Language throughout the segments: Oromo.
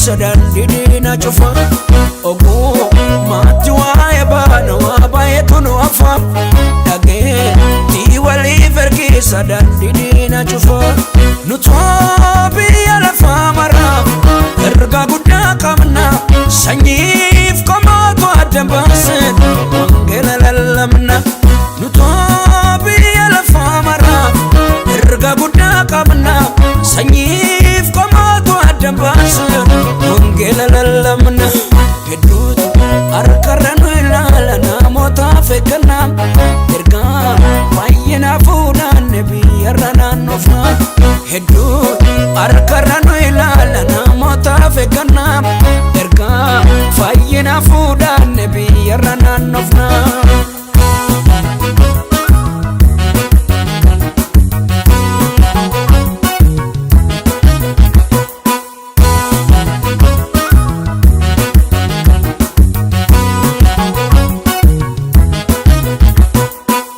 ergiisa daandii diina cufa. Oguu maatti waa'ee baana waa baay'eetu nu hafa. Dhageettii waliif ergiisa daandii diina cufa. Nutoo biyya lafaa maraaf ergaa guddaa qabna. Sanyiif qomaatu adda baase wangeela lallabna. Nutoo biyya lafaa maraaf ergaa guddaa qabna. Sanyiif qomaatu adda baase wangeela lallabna. Hedduutu harkarra nu ilaala namootaaf eegganna. Ergaa baay'inaa fuudhanne biyyarra naannofna. Hedduutu harkarra nu ilaala namootaaf eegganna. Ergaa fayyinaa fuudhanne biyyarra naannofna.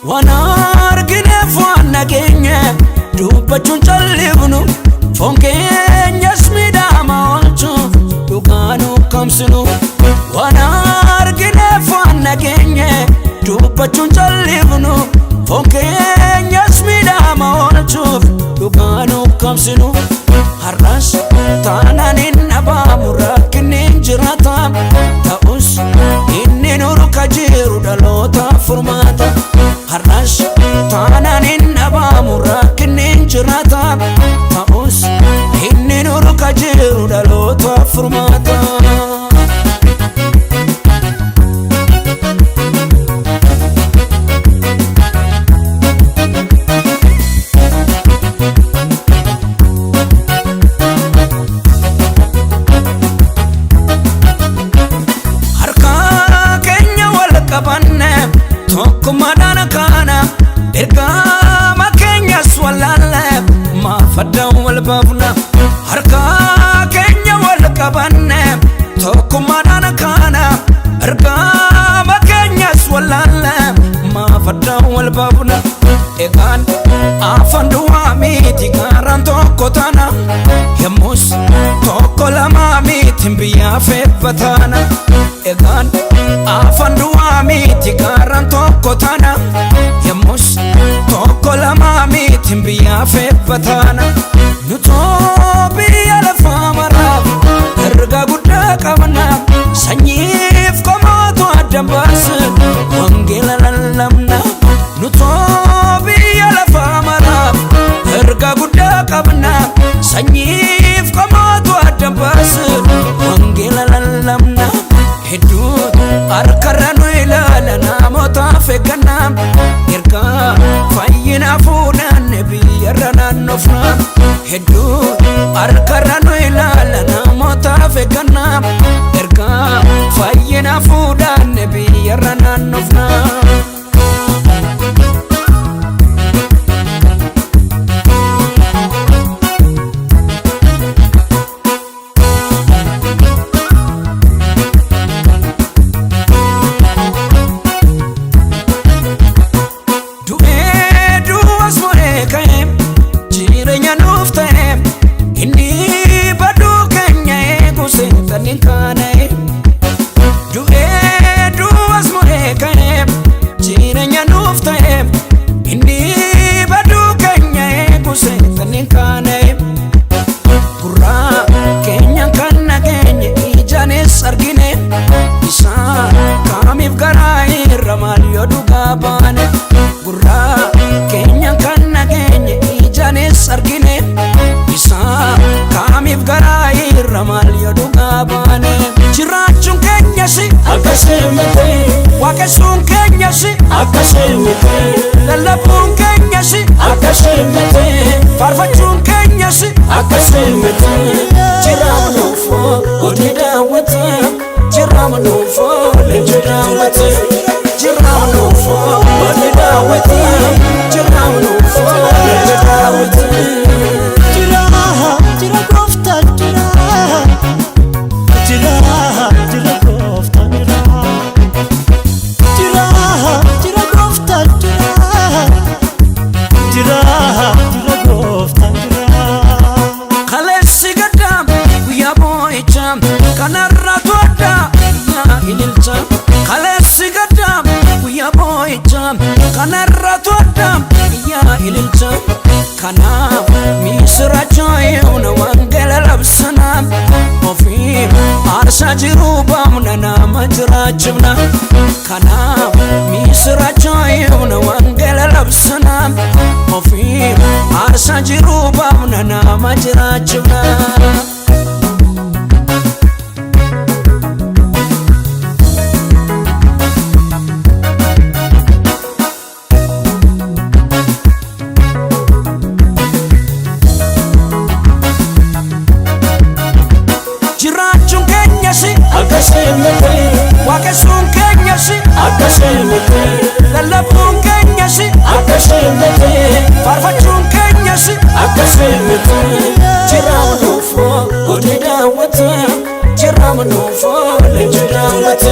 Waan argineef waan nageenye dubbachuun callifnu, foon keenyas miidhama oolchuuf dhugaa nu kamsinu. Waan argineef waan nageenye dubbachuun callifnu, foon keenyas miidhama oolchuuf dhugaa nu kamsinu. Har'as taanaan hin dhabaamu rakkinni hin jiraata, ta'us inni nurka jiru dhaloota furmaata. Har'as taanaan hin dhabaamu rakkinni hin jiraata, ta'us inni nurka jiru dhaloota furmaata. Harka keenya wal qabanne tokkummaadhaan kaana, ergama keenyas wallaalle maaf addaan wal baafna. Harka keenya wal qabanne tokkummaadhaan kaana, ergama keenyas wallaalle maaf addaan wal baafna. Egaan afaan duwwaa miti gaaraan tokko taana, yommus tokko lama miti biyyaaf eebba taana. Egaan afaan duwwaa miti gaaraan tokko taana, yommus tokko lama miti biyyaaf eebba taana. Nutoo biyya lafaa maraaf ergaa guddaa qabna, sanyiif qomaatu adda baase wangeela lallabna. Nutoo biyya lafaa maraaf ergaa guddaa qabna, sanyiif qomaatu adda baase wangeela lallabna. Hedduutu harkarra nu ilaala namootaaf eegganna, ergaa fayyinaa fuudhanne biyyarra naannofna. Hedduutu harkarra nu ilaala namootaaf eegganna, ergaa fayyinaa fuudhanne biyyarra naannofna. Du'ee du'as mo'ee ka'ee jireenya nuuf ta'e, inni baduu keenya eegu seexanni hin kaana'e. Du'ee du'as mo'ee ka'ee jireenya nuuf ta'e, inni baduu keenya eegu seexanni hin kaana'e. Gurraa keenya kan nageenye ijaanis argine, isaa kaamiif garaa irra maal yoo dhugaa baane. Gurraa keenya kan nageenye ijaanis argine, isaa kaamiif garaa irra maal yoo dhugaa baane. Jiraachuun keenyas Akkasii miti, waaqessuun keenyas akkasii miti, lallabuun keenyas akkasii miti, faarfachuun keenyas akkasii miti. Jiraamnuufoo hojii daawwata, jiraamnuufoo leenji daawwata, jiraamnuufoo hojii daawwata, jiraamnuufoo leenji daawwata. Jira, jira gooftaan jira. Jira, jira gooftaan jira. Jira, jira gooftaan jira. Jira, jira gooftaan jira. Kaleessi gaddaa guyyaa boo'ichaa. Kanarra toodda yaa ililcha, kaleessi gadda guyyaa boo'icha. Kanarra toodda yaa ililcha, kanaaf misirachoo yeuna wangeela labsana, ofii aarsaa jiru baamna nama jiraachifna. Kanaaf misirachoo yeuna wangeela labsana, ofii aarsaa jiru baamna nama jiraachifna. Jiraachuun keenyasi Akkasii miti. Waaqessuun keenyasi Akkasii miti. Lallabuun keenyasi Akkasii miti. Faarfachuun keenyasi Akkasii miti. Jiraama nuufoo godhe daawwata, jiraama nuufoo leenji daawwata.